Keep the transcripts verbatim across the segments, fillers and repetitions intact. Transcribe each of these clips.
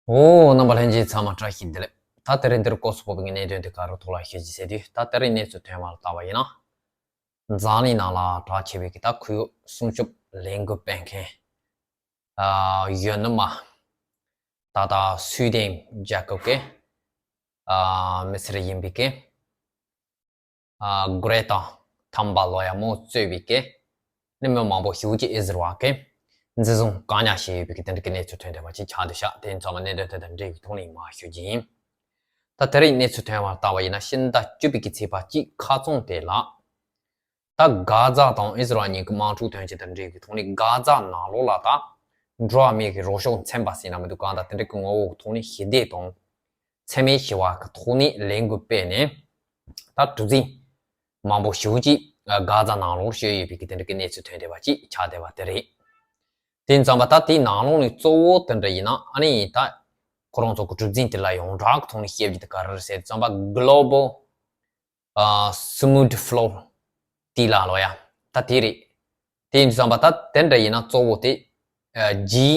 འོ། རྣམ་པ་ལྷན་རྒྱས་ཚང་མ་བཀྲ་ཤིས་བདེ་ལེགས། ད་དེ་རིང་འདིར་སྐོར་སུ་ཕོབ་པའི་གནད་དོན་དེ་ག་རུ་ཐོག་ལ་ཤོད་ཅིག་ཟེར་དུས། ད་དེ་རིང་གནས་ཚུལ་ཐོན་པ་ལ་བལྟ་བ་ཡིན་ན། འཛམ་གླིང་ནང་ལ་གྲགས་ཆེ་བའི་གི་ད་ཁོར་ཡུག་སྲུང་སྐྱོབ་ལས་འགུལ་སྤེལ་མཁན། ཨ། གཞོན་ནུ་མ། ད་ལྟ་སུའེ་ཏེན་རྒྱལ་ཁབ་ཀྱི། ཨ། མི་སེར་ཡིན་པའི་གི། ཨ། གྷི་རེ་ཏཱ་ཐུན་བྷར་ལོ་ཡ་མོ་གཙོས་པའི་གི་ནི་མི་མང་པོ་ཞེ་པོ་ཅིག་ཨི་ཟི་རལ་གྱིས་འཛིན་བཟུང་བཀག་ཉར་བྱས་ཡོད་པའི་གི་དེ་འདྲ་གི་གནས་ཚུལ་ཐོན་བསྡད་པ་ཅིག་ཆགས་བསྡད་ཤག་དེ་ཚང་མ་གནད་དོན་དེ་དང་འབྲེལ་བའི་ཐོག་ནས་མར་ཞུ་རྒྱུ་ཡིན། ད་དེ་རིང་གནས་ཚུལ་ཐོན་པར་བལྟ་བ་ཡིན་ན། ཕྱི་ཟླ་བཅུ་པའི་གི་ཚེས་པ་གཅིག་ཁ་རྩང་དེ་ལ། ད་གྷ་ཛ་དང་ཨི་ཟི་རལ་གཉིས་ཀྱི་དམག་འཁྲུག་དོན་རྐྱེན་དང་འབྲེལ་བའི་ཐོག་ནས་གྷ་ཛ་ནང་ལོགས་ལ་ད་འགྲོ་བ་མིའི་གི་རོགས་སྐྱོར་ཚན་པ་ཟེར་ན་མི་འདུག་གང་ལྟར་དེ་འདྲ་གི་ངོ་བོ་གི་ཐོག་ནས་ཞི་བདེ་དང་། འཚེ་མེད་ཞི་བ་གི་ཐོག་ནས་ལས་འགུལ་སྤེལ་ནས། ད་གྲུ་གཟིངས་མང་པོ་ཞེ་པོ་ཅིག་གྷ་ཛ་ནང་ལོགས་བཤོས་ཡོད་པའི་གི་དེ་འདྲ་གི་གནས་ཚུལ་ཐོན་བསྡད་པ་ཅིག་ཆགས་བསྡད་པ་དེ་རེད། དེ་ཙམ་པ་ད་དེའི་ནང་ལོགས་ནས་གཙོ་བོ་དེ་འདྲ་ཡིན་ན། ཨ་ནི་ད་ཁོ་རང་ཚོ་གི་གྲུ་གཟིངས་དེ་ལ་ཡོངས་གྲགས་ཀྱི་ཐོག་ནས་བཤད་རྒྱུ་དེ་ག་རེ་རེད་ཟེར་དུས་ཙམ་པ། གྷི་ལོ་བལ་ཨ། སི་མུ་ཐི་ཕི་ལོར་དེ་ལ་ལོ་ཡ། ད་དེ་རེད། དེ་ཙམ་པ་ད་དེ་འདྲ་ཡིན་ན་གཙོ་བོ་དེ་ཨ། ཇི་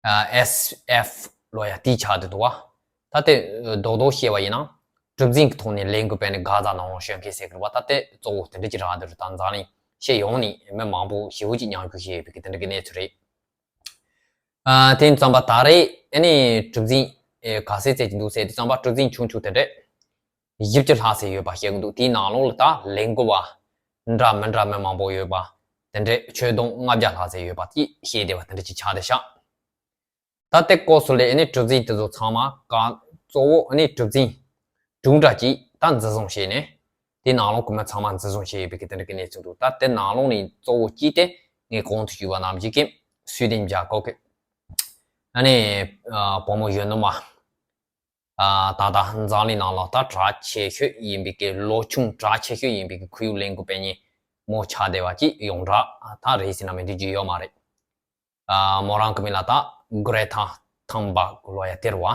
ཨ། ཨེས་ཨེཕ་ལོ་ཡ་དེ་ཆགས་བསྡད་འདུག་བ། ད་དེ་རྡོག་རྡོག་བཤད་པ་ཡིན་ན། གྲུ་གཟིངས་ཀྱི་ཐོག་ནས་ལས་འགུལ་སྤེལ་ནས་གྷ་ཛ་ནང་ལོགས་བཤོས་མཁན་ཟེར་གི་རེད་བ། ད་དེ་གཙོ་བོ་དེ་འདྲ་ཅིག་རག་བསྡད་རེད། ད་འཛམ་གླིང་ཕྱི་ཡོངས་ནས་མི་མང་པོ་ཞེ་པོ་ཅིག་མྱོང་རྒྱུ་ཞིག་ཡོད་པའི་གི་དེ་འདྲ་གི་གནས་ཚུལ་རེད། ཨ། དེ་ཙམ་པ་ད་རེས་ཨ་ནི་གྲུ་གཟིངས་ཨེ་ག་ཚད་བཙལ་གྱི་འདུག་ཟེར་དུས་ཙམ་པ། གྲུ་གཟིངས་ཆུང་ཆུང་དེ་འདྲས་བཞི་བཅུ་ལྷག་ཙམ་ཡོད་པ་བཤད་གི་འདུག་དེའི་ནང་ལོགས་ལ་ད་ལས་འགུལ་བ་འདྲ་མི་འདྲ་མི་མང་པོ་ཡོད་པ་དེ་འདྲས། ཆོས་དུང་ལྔ་བརྒྱ་ལྷག་ཙམ་ཡོད་པ་དེ་བཤད་བསྡད་པ་དེ་འདྲ་ཅིག་ཆགས་བསྡད་ཤག་ད་དེ་སྐོར་སུ་ལས་ཨ་ནི་གྲུ་གཟིངས་དེ་ཚོ་ཚང་མ་ག་གཙོ་བོ་ཨ་ནི་གྲུ་གཟིངས་དྲུག་འདྲ་ཅིག་ད་འཛིན་བཟུང་བྱས་ནས། དེ་ནང་ལོགས་ཀྱི་མི་ཚང་མ་འཛིན་བཟུང་བྱས་ཡོད་པའི་གི་དེ་འདྲ་གི་གནས་ཚུལ་འདུག་ད་དེ་ནང་ལོགས་ནས་གཙོ་བོ་གཅིག་དེ་ངས་གོང་དུ་ཞུས་པ་ནང་བཞིན་གྱི་སུའེ་ཏེན་རྒྱལ་ཁབ་ཀྱི་ཨ་ནི་ཨ་བུ་མོ་གཞོན་ནུ་མ། ཨ། ད་ལྟ་འཛམ་གླིང་ནང་ལ་ད་གྲགས་ཆེ་ཤོས་ཡིན་པའི་གི། ལོ་ཆུང་གྲགས་ཆེ་ཤོས་ཡིན་པའི་གི་ཁོར་ཡུག་ལས་འགུལ་སྤེལ་མཁན་མོ་ཆགས་བསྡད་པ་ཅིག་ཡོངས་གྲགས་ད་རེད་ཟེར་ན་མི་འགྲིག་རྒྱུ་ཡོད་མ་རེད། ཨ། མོ་རང་གི་མིང་ལ་ད་གྷི་རེ་ཐ་ཐུན་བྷར་ལོ་ཡ་དེ་རེད་བ།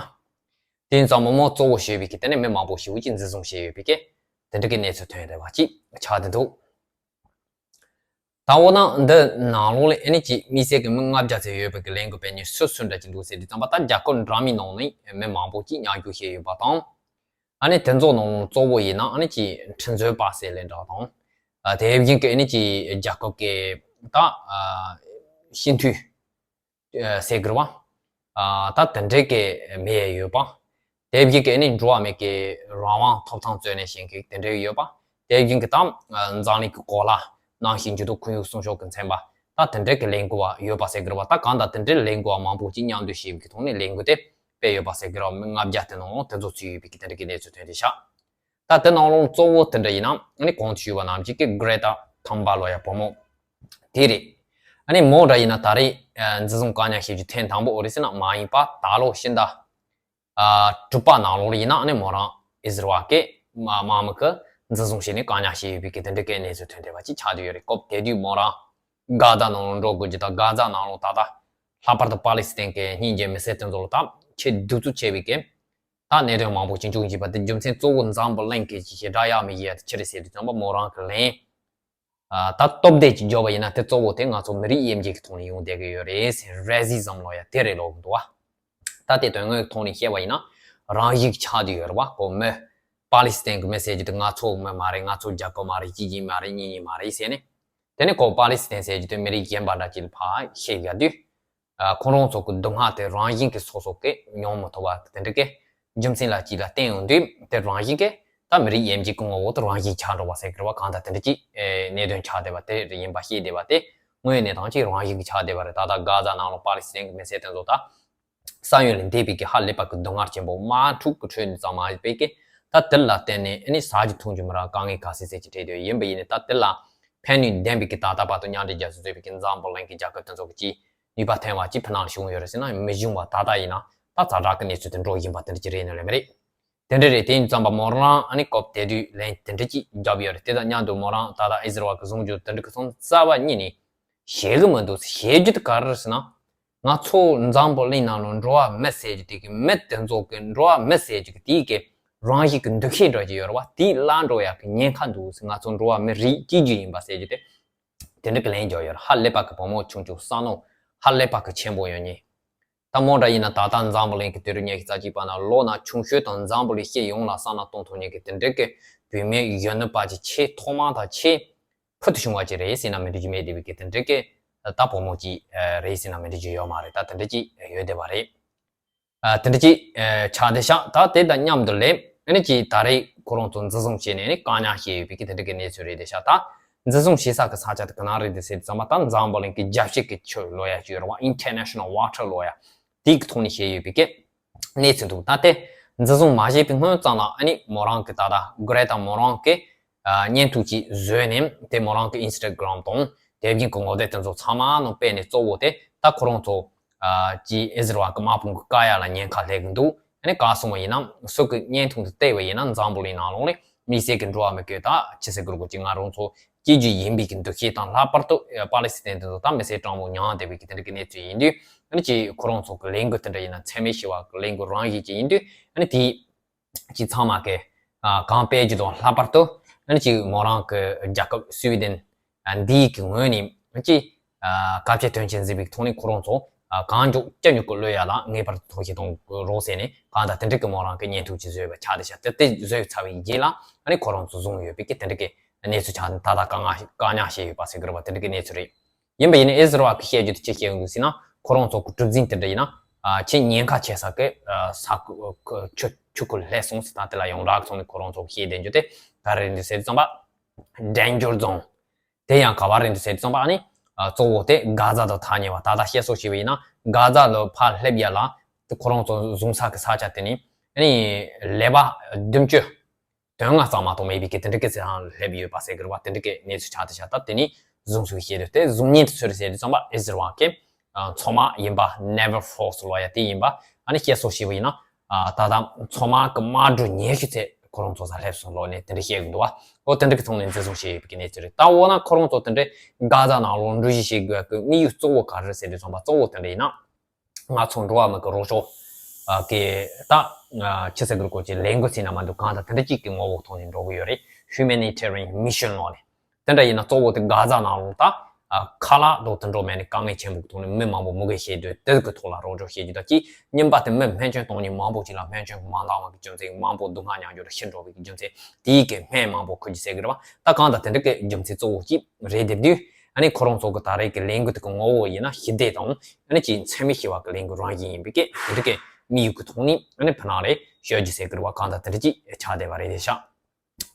དེ་ཙམ་པ་མོ་གཙོ་བོ་བྱས་པའི་གི་དེ་ནས་མི་མང་པོ་ཞེ་པོ་ཅིག་འཛིན་བཟུང་བྱས་ཡོད་པའི་གི་དེ་འདྲ་གི་གནས་ཚུལ་ཐོན་བསྡད་པ་ཅིག་ཆགས་བསྡད་འདུག་ད་འོ་ན་འདི་ནང་ལོགས་ལ་ཨ་ནི་ཅིག་དམིགས་བསལ་གྱི་མི་ལྔ་བརྒྱ་ཙམ་ཡོད་པའི་གི་ལས་འགུལ་སྤེལ་མཁན་སུ་སུ་འདྲ་ཅིག་འདུག་ཟེར་དུས་ཙམ་པ། ད་རྒྱལ་ཁབ་འདྲ་མིན་ནང་ནས་མི་མང་པོ་ཅིག་མྱོང་རྒྱུ་ཞིག་ཡོད་པ་དང་། ཨ་ནི་དེ་ཚོ་ནང་གཙོ་བོ་ཡིན་ན་ཨ་ནི་ཅིག་ཁྲིམས་རྩོད་པ་ཟེར་ལེ་འདྲ་དང་། ཨ། དེ་བཞིན་གྱི་ཨ་ནི་ཅིག་རྒྱལ་ཁབ་ཀྱི་ད་ཨ་སྤྱི་འཐུས་ཟེར་དགོས་པ། ཨ། ད་དེ་འདྲའི་གི་མི་ཡང་ཡོད་པ། དེ་བཞིན་གྱི་ཨ་ནི་འགྲོ་བ་མིའི་གི་རང་དབང་ཐོབ་ཐང་རྩོད་ནས་བྱེད་མཁན་དེ་འདྲའི་ཡོད་པ། དེ་བཞིན་གྱི་ད་འཛམ་གླིང་གི་གོ་ལ་ནང་བཞིན་གྱི་ད་ཁོར་ཡུག་སྲུང་སྐྱོབ་ཀྱི་ཚན་པ། ད་དེ་འདྲའི་གི་ལས་འགུལ་བ་ཡོད་པ་ཟེར་དགོས་པ། ད་གང་ལྟར་དེ་འདྲའི་ལས་འགུལ་བ་མང་པོ་ཅིག་མཉམ་འདུས་བྱས་པའི་གི་ཐོག་ནས་ལས་འགུལ་དེ་སྤེལ་ཡོད་པ་ཟེར་དགོས་པ། མི་ལྔ་བརྒྱ་དེ་ནང་ལོགས་དེ་ཚོ་ཚུད་ཡོད་པའི་གི་དེ་འདྲའི་གི་གནས་ཚུལ་ཐོན་བསྡད་ཤག་ད་དེ་ནང་ལོགས་གཙོ་བོ་དེ་འདྲ་ཡིན་ན་ཨ་ནི་གོང་དུ་ཞུས་པ་ནང་བཞིན་གྱི་གྷི་རེ་ཐ་ཐུན་བྷར་ལོ་ཡ་བུ་མོ་དེ་རེད། ཨ་ནི་མོ་འདྲ་ཡིན་ན་ད་རེས་ཨ་འཛིན་བཟུང་བཀག་ཉར་བྱེད་རྒྱུ་ཐེངས་དང་པོ་འོ་རེད་ཟེར་ན་མ་ཡིན་པ། ད་ལོ་ཕྱི་ཟླ་ཨ་དྲུག་པ་ནང་ལོགས་ལ་ཡིན་ན་ཨ་ནི་མོ་རང་ཨི་ཟི་རལ་གྱི་དམག་དམག་མི་གིས་འཛིན་བཟུང་བྱས་ནས་བཀག་ཉར་བྱས་ཡོད་པའི་གི་དེ་འདྲ་གི་གནས་ཚུལ་ཐོན་བསྡད་པ་ཅིག་ཆགས་བསྡད་ཡོད་རེད། སྐབས་དེ་དུས་མོ་རང་གྷ་ཛ་ནང་ལོགས་འགྲོ་དགོས་རྒྱུ་དང་། གྷ་ཛ་ནང་ལོགས་ད་ལྟ་ལྷག་པར་དུ་པ་ལི་སི་ཐན་གྱི་སྙིང་རྗེ་མི་སེར་དེ་ཚོ་ལ་ད་ཆེས་གདུག་རྩུབ་ཆེ་བའི་གི་ད་གནད་དོན་མང་པོ་ཅིག་འབྱུང་བཞིན་པ་དེ་རྒྱུ་མཚན་གཙོ་བོ་འཛམ་བུ་གླིང་གི་ཞེ་དྲག་ཡག་མི་ཡག་དེ་ཅི་རེད་ཟེར་དུས་ཙམ་པ། མོ་རང་གི་ལན། ཨ། ད་སྟོབས་ལྡན་ཅིག་བརྗོད་པ་ཡིན་ན་དེ་གཙོ་བོ་དེ་ང་ཚོ་མི་རིགས་དབྱེ་འབྱེད་ཀྱི་ཐོག་ནས་ཡོང་བསྡད་ཀྱི་ཡོད་རེད་ཟེར། རེ་སི་ཛམ་ལབ་ཡ་དེ་རེད་ལབ་ཀྱི་འདུག་བ། ད་དེ་དོན་དངོས་ཀྱི་ཐོག་ནས་བཤད་པ་ཡིན་ན་རང་བཞིན་གྱིས་ཆགས་བསྡད་ཡོད་རེད་བ། ཁོ་མི་པ་ལི་སི་ཐན་གྱི་མི་ཟེར་རྒྱུ་དེ་ང་ཚོ་མི་མ་རེད། ང་ཚོ་རྒྱལ་ཁབ་མ་རེད། གཅིག་གཅིག་མ་རེད། གཉིས་གཉིས་མ་རེད་ཟེར་ནས། དེ་ནས་ཁོ་པ་ལི་སི་ཐན་ཟེར་རྒྱུ་དེ་མི་རིགས་གཞན་པ་འདྲ་ཅིག་ལ་ཕར་བཤད་བཞག་དུས། ཨ། ཁོ་རང་ཚོ་གི་སྡུག་བསྔལ་དེ་རང་བཞིན་གྱིས་སོ་སོ་གིས་མྱོང་མི་ཐུབ་པ་དེ་འདྲ་གི་རྒྱུ་མཚན་ལ་ཅིག་ལ་བརྟེན་ཡོང་དུས། དེ་རང་བཞིན་གྱིས་ད་མི་རིགས་དབྱེ་འབྱེད་ཀྱི་ངོ་བོ་དེ་རང་བཞིན་ཆགས་འགྲོ་བ་ཟེར་གི་རེད་བ། གང་ལྟར་དེ་འདྲ་ཅིག་ཨེ་གནད་དོན་ཆགས་བསྡད་པ་དེ་རེད། ཡིན་པ་ཤེས་བསྡད་པ་དེ་དངོས་གནས་དྲང་གནས་རང་བཞིན་གྱིས་ཆགས་བསྡད་པ་རེད། ད་ལྟ་གྷ་ཛ་ནང་ལོགས་པ་ལི་སི་ཐན་གྱི་མི་སེར་དེ་ཚོ་ད་ས་ཡོམ་ལས་འདས་པའི་གི་ཧ་ལས་པ་གི་སྡུག་བསྔལ་ཆེན་པོ་དམག་འཁྲུག་གི་ཁྲོད་ནས་ཙམ་མ་ཡིན་པའི་གི། ད་དེ་ལ་བརྟེན་ནས་ཨ་ནི་ཟ་རྒྱུ་འཐུང་རྒྱུ་མི་རག། དཀའ་ངལ་ག་ཚད་ཚད་ཅིག་འཕྲད་བསྡད་ཡོད། ཡིན་པ་ཡིན་ནའི་ད་དེ་ལ་ཕན་ནུས་ལྡན་པའི་གི་ད་ལྟ་བར་དུ་མཉམ་འབྲེལ་རྒྱལ་ཚོགས་གཙོས་པའི་གི་འཛམ་བུ་གླིང་གི་རྒྱལ་ཁབ་དེ་ཚོ་གི་ཅིག་ནུས་པ་ཐོན་པ་ཅིག་ཕི་ནང་བྱུང་ཡོད་རེད་ཟེར་ན་མི་བྱུང་བ། ད་ལྟ་ཡིན་ན་ད་ཛ་དྲག་གི་གནས་ཚུལ་དེ་འགྲོ་བཞིན་པ་དེ་འདྲ་ཅིག་རེད་ནི་ལས་མི་རེད། དེ་འདྲ་རེད། དེ་ཡིན་ཙམ་པ་མོ་རང་ཨ་ནི་སྐབས་དེ་དུས་ལན་དེ་འདྲ་ཅིག་བརྒྱབ་ཡོད་རེད། དེ་དང་མཉམ་དུ་མོ་རང་ད་ལྟ་ཨི་ཟི་རལ་གི་བཟུང་རྒྱུ་དེ་འདྲ་གི་སོང་རྩ་བ་ཉིད་ནས་བྱེད་གི་མི་འདུག། བྱེད་རྒྱུ་དེ་ག་རེ་རེད་ཟེར་ན། ང་ཚོ་འཛམ་བུ་གླིང་ནང་ལ་འགྲོ་བ་མི་ཟེར་རྒྱུ་དེ་གི་མི་དེ་ཚོ་གི་འགྲོ་བ་མི་ཟེར་རྒྱུ་གི་དེའི་གི་རང་བཞིན་གི་འདུ་ཤེས་འདྲ་ཅིག་ཡོད་རེད་བ། དེའི་བརླག་འགྲོ་ཡག་གི་ཉེན་ཁ་འདུག་ཟེར། ང་ཚོ་འགྲོ་བ་མི་རིགས་གཅིག་གྱུར་ཡིན་པ་ཟེར་རྒྱུ་དེ་དེ་འདྲ་གི་ལན་རྒྱག་ཡོད་རེད། ཧ་ལས་པ་གི་བུ་མོ་ཆུང་ཆུང་བསམ་བློ་ཧ་ལས་པ་གི་ཆེན་པོ་ཡོད་མཁན། ད་མོ་འདྲ་ཡིན་ན་ད་ལྟ་འཛམ་བུ་གླིང་གི་དུས་རབས་ཉི་ཤུ་རྩ་གཅིག་པ་ན་ལོ་ན་ཆུང་ཤོས་དང་འཛམ་བུ་གླིང་སྤྱི་ཡོངས་ལ་བསམ་བློ་གཏོང་ཐུབ་མཁན་གྱི་དེ་འདྲའི་གི་བུད་མེད་གཞོན་ནུ་པ་ཅིག་ཆེས་ཐོག་མ་དང་ཆེས་ཕུལ་དུ་བྱུང་བ་ཅིག་རེད་ཟེར་ན་མི་འགྲིག་རྒྱུ་མེད་བསྡད་པའི་གི་དེ་འདྲའི་གི་ད་བུ་མོ་ཅིག་རེད་ཟེར་ན་མི་འགྲིག་རྒྱུ་ཡོད་མ་རེད། ད་དེ་འདྲ་ཅིག་ཡོད་བསྡད་པ་རེད། ཨ། དེ་འདྲ་ཅིག་ཨ། ཆགས་བསྡད་ཤག་ད་དེ་དང་མཉམ་དུ་ལས་ཨ་ནི་ཅིག་ད་རེས་ཁོ་རང་ཚོ་འཛིན་བཟུང་བྱས་ནས་ནི་བཀག་ཉར་བྱས་ཡོད་པའི་གི་དེ་འདྲ་གི་གནས་ཚུལ་རེད་བསྡད་ཤག་ད་འཛིན་བཟུང་བྱེད་ས་གི་ས་ཆ་དེ་ག་ན་རེད་འདུག་ཟེར་དུས་ཙམ་པ་ད་འཛམ་བུ་གླིང་གི་རྒྱལ་སྤྱི་གི་ཆུ་ལབ་ཡ་ཅིག་ཡོད་རེད་བ། International Water ལབ་ཡ་དེའི་གི་ཐོག་ནས་བྱས་ཡོད་པའི་གི་གནས་ཚུལ་འདུག་ད་དེ་འཛིན་བཟུང་མ་བྱས་པའི་སྔོན་ཙམ་ལ་ཨ་ནི་མོ་རང་གི་ད་ལྟ་གྷི་རེ་ཏ་མོ་རང་གི་ཨ། བརྙན་ཐུང་ཅིག་བཟོས་ནས་དེ་མོ་རང་གི་ཨིན་སི་ཊ་གྷི་རམ་དང་དེ་བཞིན་གྱི་ངོ་དེབ་དེ་ཚོ་ཚང་མ་ནང་སྤེལ་ནས་གཙོ་བོ་དེ་ད་ཁོ་རང་ཚོ་ཨ། ཀྱི་ཨི་ཟི་རལ་གྱི་དམག་དཔུང་གི་བཀག་ཡ་ལ་ཉེན་ཁ་སླེབས་ཀྱི་འདུག་ཨ་ནི་ག་སོང་བ་ཡིན་ན་སུ་གི་བརྙན་ཐུང་དེ་བལྟས་པ་ཡིན་ན་འཛམ་བུ་གླིང་ནང་ལོགས་ནས་དམིགས་བསལ་གྱི་འགྲོ་བ་མི་སྐད་ད་ཆི་ཟེར་དགོས་རེད་གོ་ཅིག་ང་རང་ཚོ་སྐྱིད་རྒྱུ་ཡིན་པའི་གི་འདུ་ཤེས་དང་ལྷག་པར་དུ་པ་ལི་སི་ཐན་དེ་ཚོ་ད་མི་སེར་གྲངས་མང་ཉུང་བསྡད་པའི་གི་དེ་འདྲ་གི་གནས་ཚུལ་ཡིན་དུས་ཨ་ནི་ཀྱི་ཁོ་རང་ཚོ་གི་ལས་འགུལ་དེ་འདྲ་ཡིན་ན་འཚེ་མེད་ཞི་བ་གི་ལས་འགུལ་རང་བཞིན་ཅིག་ཡིན་དུས་ཨ་ནི་དེའི་ཅིག་ཚང་མ་གི་ཨ། གང་སྤེལ་རྒྱུ་དང་ལྷག་པར་དུ་ཨ་ནི་ཅིག་མོ་རང་གི་རྒྱལ་ཁབ་སུའི་ཌེན་ཨ། འདིའི་གི་ངོས་ནས་ཅིག་ཨ། དཀའ་སྤྱད་དོན་ཆེན་གཟིགས་པའི་ཐོག་ནས་ཁོ་རང་ཚོ་ཨ། གང་མགྱོགས་ཅི་མགྱོགས་ཀྱི་གློད་ཡ་ལ་ངེས་པར་དུ་ཐུགས་ཞིབ་གཏོང་རོགས་ཟེར་ནས་གང་ལྟར་དེ་འདྲ་གི་མོ་རང་གི་བརྙན་ཐུང་ཅིག་བཟོས་པ་ཆགས་བསྡད་ཤག་དེ་དེ་བཟོས་ཚར་བའི་རྗེས་ལ་ཨ་ནི་ཁོ་རང་ཚོ་བཟུང་ཡོད་པའི་གི་དེ་འདྲ་གི་གནས་ཚུལ་ཆགས་ད་ལྟ་བཀག་ཉར་བཀག་ཉར་བྱས་ཡོད་པ་ཟེར་གི་རེད་བ། དེ་འདྲ་གི་གནས་ཚུལ་རེད། ཡིན་པ་ཡིན་ན་ཨི་ཟི་རལ་གྱིས་བཤད་རྒྱུ་དེ་ཅི་བཤད་ཡོང་འདུག་ཟེར་ན་ཁོ་རང་ཚོ་གི་གྲུ་གཟིངས་དེ་འདྲ་ཡིན་ན་ཨ། ཆེས་ཉེན་ཁ་ཆེ་ས་གི་ཨ། ས་ཁུ་ཆུ་ཆུ་ཁུལ་སླེབས་སོང་ཟེར་ད་དེ་ལ་ཡོངས་གྲགས་ཚོ་ནས་ཁོ་རང་ཚོ་གི་བཤད་བསྡད་རྒྱུ་དེ་ག་རེ་རེད་འདུག་ཟེར་དུས་ཙམ་པ་Danger Zone དེ་ཡང་ག་བ་རེད་འདུག་ཟེར་དུས་ཙམ་པ་ཨ་ནི་ཨ། གཙོ་བོ་དེ་གྷ་ཛ་དང་ཐག་ཉེ་བ་ད་ལྟ་བཤད་སྲོལ་བྱས་པ་ཡིན་ན་གྷ་ཛ་ལ་ཕར་སླེབས་ཡ་ལ་ཁོ་རང་ཚོ་བཟུང་ས་གི་ས་ཆ་དེ་ནི་ཨ་ནི་ལེ་བ་བདུན་ཅུ། དོན་ལྔ་ཙམ་མ་གཏོགས་མེད་པའི་གི་དེ་འདྲ་གི་ཚེ་རང་སླེབས་ཡོད་པ་ཟེར་གི་རེད་བ། དེ་འདྲ་གི་གནས་ཚུལ་ཆགས་དེ་ཤ་སྟག་དེ་ནི་བཟུང་སུ་བཤད་དུས་དེ་བཟུང་ཉིན་དུ་ཚུར་ཟེར་དུས་ཙམ་པ་ཨི་ཟི་རལ་གི་མཚོ་དམག་ཡིན་པ་Naval Force ལབ་ཡ་དེ་ཡིན་པ་ཨ་ནི་བཤད་སྲོལ་བྱས་པ་ཡིན་ན་ད་ལྟ་མཚོ་དམག་གི་དམག་གྲུ་ཉི་ཤུ་ཙམ་ཁོ་རང་ཚོ་ས་སླེབས་སོང་ལོ་ནས་དེ་འདྲ་བཤད་གི་འདུག་བ། འོ་དེ་འདྲ་གི་ཐོག་ནས་འཛིན་བཟུང་བྱས་ཡོད་པའི་གི་གནས་ཚུལ་རེད། ད་འོ་ན་ཁོ་རང་ཚོ་དེ་འདྲ་གྷ་ཛ་ནང་ལོགས་འགྲུལ་བཞུད་བྱེད་དགོས་གི་དམིགས་ཡུལ་གཙོ་བོ་ག་རེ་རེད་ཟེར་དུས་ཙམ་པ་གཙོ་བོ་དེ་འདྲ་ཡིན་ན། ང་ཚོ་འགྲོ་བ་མི་གི་རོགས་སྐྱོར་གི་ད་ཆི་ཟེར་དགོས་རེད་གོ་ཅིག་ལས་འགུལ་ཟེར་ན་མ་འདུག་གང་ལྟར་དེ་འདྲ་གཅིག་གི་ངོ་བོ་ཐོག་ནས་འགྲོ་གི་ཡོད་རེད། Humanitarian Mission ནང་ནས་དེ་འདྲ་ཡིན་ན་གཙོ་བོ་དེ་གྷ་ཛ་ནང་ལོགས་ད་ཁ་ལག་དང་དེ་འདྲ་མེད་ནས་དཀའ་ངལ་ཆེན་པོ་གི་ཐོག་ནས་མི་མང་པོ་མུ་གེ་བྱེད་དུས་དེ་གི་ཐོག་ལ་རོགས་སྐྱོར་བྱེད་རྒྱུ་དང་གཅིག་རྙིང་པ་དེ་མི་སྨན་བཅོས་གཏོང་མཁན་མང་པོ་ཅིག་ལ་སྨན་བཅོས་མ་འདང་བ་གི་རྒྱུ་མཚན་མང་པོ་སྡུག་བསྔལ་མྱོང་རྒྱུ་ལ་ཤི་འགྲོ་བའི་གི་རྒྱུ་མཚན་དེའི་གི་སྨན་མང་པོ་ཁུར་རྒྱུ་ཟེར་གི་རེད་བ། ད་གང་ལྟར་དེ་འདྲ་གི་རྒྱུ་མཚན་གཙོ་བོ་གཅིག་རེད་དེ་དུས། ཨ་ནི་ཁོ་རང་ཚོ་གི་ད་རེས་ཀྱི་ལས་འགུལ་དེ་གི་ངོ་བོ་ཡིན་ན་ཞི་བདེ་དང་ཨ་ནི་ཅིག་འཚེ་མེད་ཞི་བ་གི་ལས་འགུལ་རང་བཞིན་ཡིན་པའི་སྐད་དེ་འདྲ་གི་དམིགས་ཡུལ་གི་ཐོག་ནས་ཨ་ནི་ཕ་ནང་རེ་ཤོད་རྒྱུ་ཟེར་གི་རེད་བ། གང་ལྟར་དེ་འདྲ་ཅིག་ཆགས་བསྡད་པ་རེད་དེ་ཤག་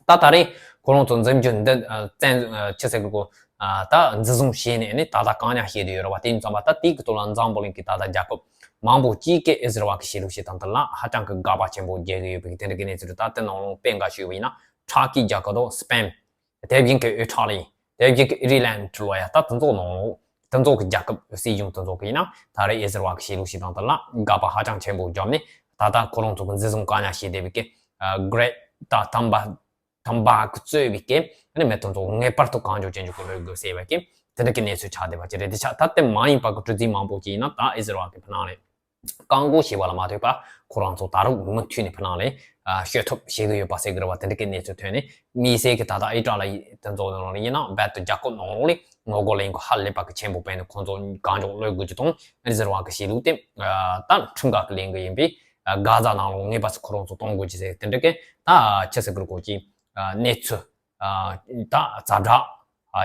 ད་ད་རེས་ཁོ་རང་ཚོ་འཛིན་རྒྱུ་འདི་བཙན་ཆི་ཟེར་གི་གོ་ད་འཛིན་བཟུང་བྱས་ནས་ཨ་ནི་ད་ལྟ་བཀག་ཉར་བྱས་བསྡད་ཡོད་རེད་བ། དེ་ཡིན་ཙམ་པ་ད་དེའི་གི་ཐོག་ལ་འཛམ་བུ་གླིང་གི་ད་ལྟ་རྒྱལ་ཁབ་མང་པོ་ཅིག་གི་ཨི་ཟི་རལ་གི་བྱེད་ལུགས་བྱེད་སྟངས་དེ་ལ་ཧ་ཅང་གི་དགག་པ་ཆེན་པོ་རྒྱག་གི་ཡོད་པའི་དེ་འདྲ་གི་གནས་ཚུལ་རེད། ད་དེ་ནང་ལོགས་དཔེ་འགའ་ཞུས་པ་ཡིན་ན་ཊར་ཀི་རྒྱལ་ཁབ་དང་སི་པེན། དེ་བཞིན་གྱི་ཨི་ཊ་ལི། དེ་བཞིན་གྱི་ཨི་རི་ལན་ལབ་ཡ་ད་དེ་ཚོ་ནང་ལོགས་དེ་ཚོ་གི་རྒྱལ་ཁབ་སྲིད་གཞུང་དེ་ཚོ་གི་ཡིན་ན་ད་རེས་ཨི་ཟི་རལ་གི་བྱེད་ལུགས་བྱེད་སྟངས་དེ་ལ་དགག་པ་ཧ་ཅང་ཆེན་པོ་བརྒྱབ་ནས་ད་ལྟ་ཁོ་རང་ཚོ་གི་འཛིན་བཟུང་བཀག་ཉར་བྱས་བསྡད་པའི་གི་གྷི་རེ་ཏ་ཐམ་པ་ཐམ་པ་གི་གཙོས་པའི་གི་ཨ་ནི་མི་དེ་ཚོ་ངེས་པར་དུ་གང་མགྱོགས་ཅི་མགྱོགས་གི་གློད་དགོས་ཟེར་བའི་གི་དེ་འདྲ་གི་གནས་ཚུལ་ཆགས་བསྡད་པ་ཅིག་རེད། དེ་ཆགས་ད་དེ་མ་ཡིན་པ་གི་གྲུ་གཟིངས་མང་པོ་ཅིག་ཡིན་ན་ད་ཨི་ཟི་རལ་གི་ཕ་ནང་རེད། བཀག་འགོག་བྱས་པ་ལ་མ་ལྟོས་པར་ཁོ་རང་ཚོ་ད་རུང་མུ་མཐུད་ནས་ཕ་ནང་ལ་ཤོད་ཐབས་བྱེད་ཀྱི་ཡོད་པ་ཟེར་གྱི་རེད་བ། དེ་འདྲ་གི་གནས་ཚུལ་ཐོན་ནས་དམིགས་བསལ་གྱི་ད་ལྟ་ཨི་ཊ་ལི་དེ་ཚོ་ནང་ལ་ཡིན་ན་རྦད་དེ་རྒྱལ་ཁབ་ནང་ལོགས་ལ་ངོ་རྒོལ་ལས་འགུལ་ཧ་ལས་པ་གི་ཆེན་པོ་སྤེལ་ནས་ཁོང་ཚོ་གང་མགྱོགས་གློད་དགོས་ཀྱི་དང་ཨི་ཟི་རལ་གི་བྱེད་ལུགས་དེ་ད་ཁྲིམས་འགལ་གྱི་ལས་འགུལ་ཡིན་པས་གྷ་ཛ་ནང་ལོགས་ངེས་པར་དུ་ཁོ་རང་ཚོ་གཏོང་དགོས་ཀྱི་ཟེར་དེ་འདྲ་གི་ད་ཆི་ཟེར་དགོས་རེད་གོ་ཅིག་གནས་ཚུལ་ད་ཛ་དྲག་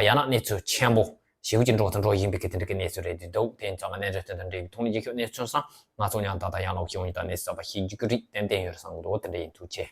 ཡང་ན་གནས་ཚུལ་ཆེན་པོ་ཞེ་པོ་ཅིག་འགྲོ་དང་འགྲོ་བཞིན་པའི་གི་དེ་འདྲ་གི་གནས་ཚུལ་རེད་འདུག་དེ་ཡིན་ཙང་གནད་དོན་དེ་དང་འབྲེལ་བའི་ཐོག་ནས་རྒྱུན་ཤོག་གནས་ཚུལ་སང་ང་ཚོ་མཉམ་དུ་ད་ཡང་ལོག་ཤེས་ཡོང་ཡིན་ད་གནས་ཚུལ་གསར་པ་ཤེས་རྒྱུ་གི་རིགས་ཏན་ཏན་ཡོད་རེད་བསམ་གི་འདུག་དེ་འདྲ་ཡིན། ཐུགས་རྗེ་ཆེ།